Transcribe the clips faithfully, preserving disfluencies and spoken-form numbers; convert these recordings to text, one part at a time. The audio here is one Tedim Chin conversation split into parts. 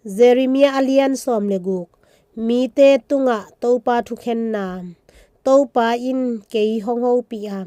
Jeremiah a lian sawm le guk. Mite tungah Topa thukhenna. Topa in kei hong hopih a,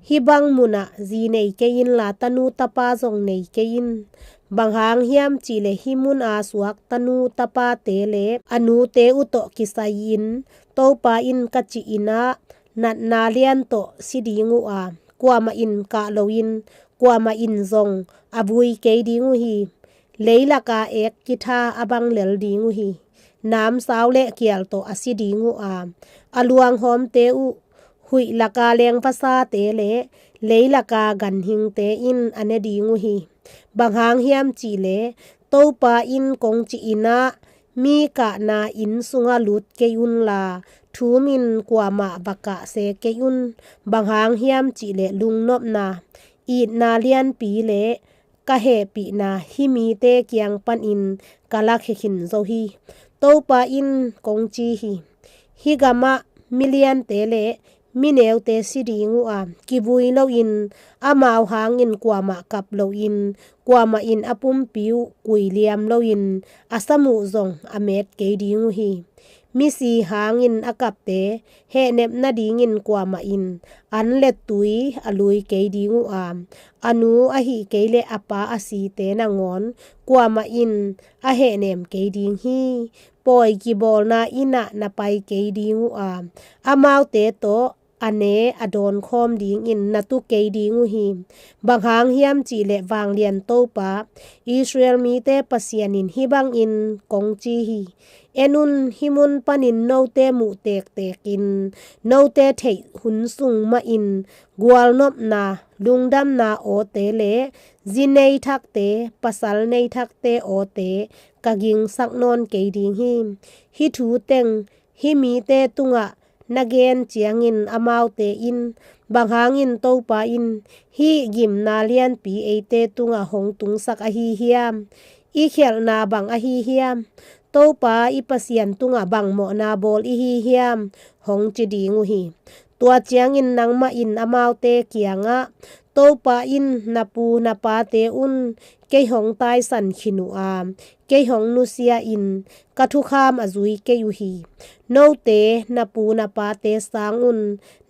hih bang munah zi nei kei inla, tanu tapa zong nei kei in. Bang hang hiam cihleh hih muna suak tanu tapate le a nute uh tawh kisai-in Topa in ka cih in ah, natna lian tawh si ding uh a, kuamah in kah loin, kuamah in zong a vui kei ding uh hi. Leilaka ek kitha a bang lel ding uh hi. Namsau le kial tawh a si ding uh a, a luanghawmte uh, huih laka lengvasate le leilaka ganhingte in a ne ding uh hi. Bang hang hiam cihleh Topa in kong cih in ah, mi kahna inn sungah lut kei unla, thumin kuamah va kah se kei un. Bang hang hiam cihleh lungnopna, itna lianpi le ka hehpihna hih mite kiang panin ka lakhia khin zo hi, Topa in kong ci hi. Hih gamah miliante le mineute si ding uh a, kivui loin, amau hangin kuamah kap loin, kuamah in a pumpi uh kuiliam loin, a sam uh zong a met kei ding uh hi. Misi hangin a kapte hehnep nadingin kuamah in an le tui a lui kei ding uh a, a nu ahih kei leh a pa a site nangawn kuamah in a hehnem kei ding hi. Pawi kibawlna inn ah na pai kei ding uh a, amaute tawh a ne a dawnkhawm dingin na tu kei ding uh hi. Bang hang hiam cihleh vanglian Topa, Israel mite Pasian in hih bangin kong ci hi. En un, hih mun panin note muh tektekin, note theih hun sung mahin, gualnopna, lungdamna awte le zi nei thakte, pasal nei thakte awte ka gingsak nawn kei ding hi. Hih thu teng hih mite tungah na gen ciangin amaute in, bang hangin Topa in hih gimna lianpi eite tungah hong tungsak ahi hiam? I khialhna bang ahi hiam? Topa i Pasian tungah bang mawhna bawl i hi hiam? Hong ci ding uh hi. Tua ciangin nangmah in amaute kiangah, Topa in na pu na pate un kei hong taisan khin uh a, kei hong nusia in ka thukham a zui kei uh hi. Note na pu na pate sang un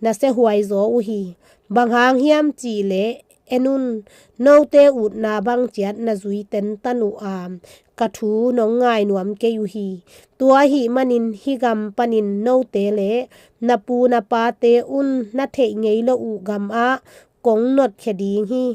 na siahuai zaw uh hi. Bang hang hiam cihleh, en un, note utna bang ciat na zui tentan uh a, ka thu nong ngai nuam kei uh hi. Tua ahih manin hih gam panin note le na pu na pate un na theih ngei lo uh gamah kong notkhia ding hi.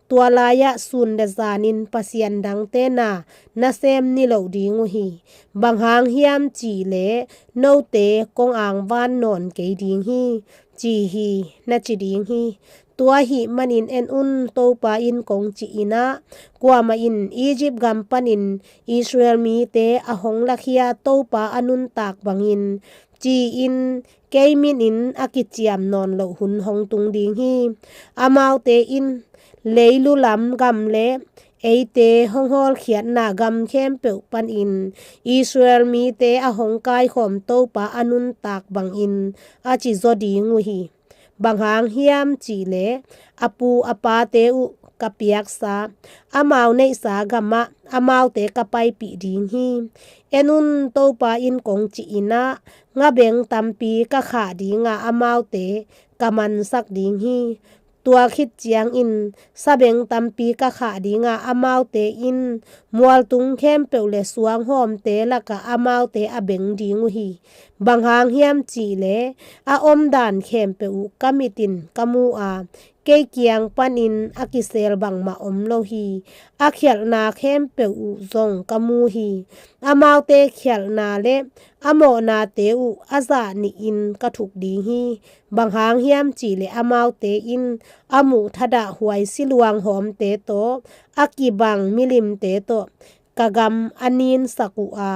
Tua lai-ah sun le zanin pasian dangte na na sem ni lo ding uh hi. Bang hang hiam cihleh note kong angvan nawn kei ding hi, ci hi, na ci ding hi. Tua ahih manin en un, Topa in kong cih in ah, kuamah in Egypt gam panin Israel mite a hong lakhia Topa a nuntak bangin, ci-in kei min in a kiciam nawn loh hun hong tung ding hi. Amaute in, leilu lam gam le eite hong hawlkhiatna gam khempeuh panin Israel mite a hong kaikhawm Topa a nuntak bangin a ci zaw ding uh hi. Bang hang hiam cihleh a pu a pate uh ka piaksa, amau neihsa gamah amaute ka paipih ding hi. En un, Topa in kong cih in ah, ngabeng tampi ka khah ding a, amaute ka mansak ding hi. Tua khit ciangin sabeng tampi ka khah ding a, amaute in mualtung khempeuh le suanghawmte lakah amaute a beng ding uh hi. Bang hang hiam cihleh a omdan khempeuh uh ka mit in ka mu a, kei kiang panin a kisel bangmah om lo hi. A khialhna khempeuh uh zong ka mu hi. Amaute khialhna le a mawhnate uh a zah nihin ka thuk ding hi. Bang hang hiam cihleh amaute in a muh thadah huai siluang hawmte tawh, a kibang milimte tawh ka gam a ninsak uh a,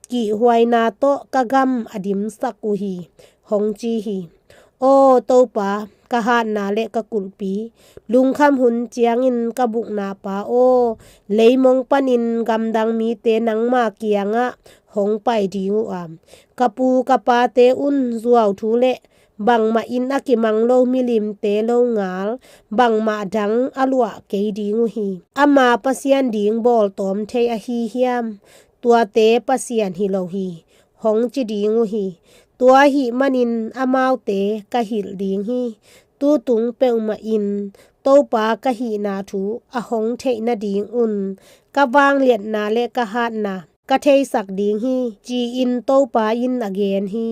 kihhuaina tawh ka gam a dimsak uh hi, hong ci hi. Aw Topa, ka hatna le ka kulhpi, lungkham hun ciangin ka bukna pa aw, leimong panin gamdang mite nangma kiangah hong pai ding uh a, ka pu ka pate un zuauthu le bangmah in a kimang lo milimte longal, bangmah dang a luah kei ding uh hi. Ama pasian ding bawltawm thei ahi hiam? tuate Pasian hi lo hi, hong ci ding uh hi. Tua ahih manin amaute ka hilh ding hi. Tutung peuhmah in Topa ka hihna thu a hong theih nadingun ka vangliatna le ka hatna ka theisak ding hi, ci-in Topa in a gen hi.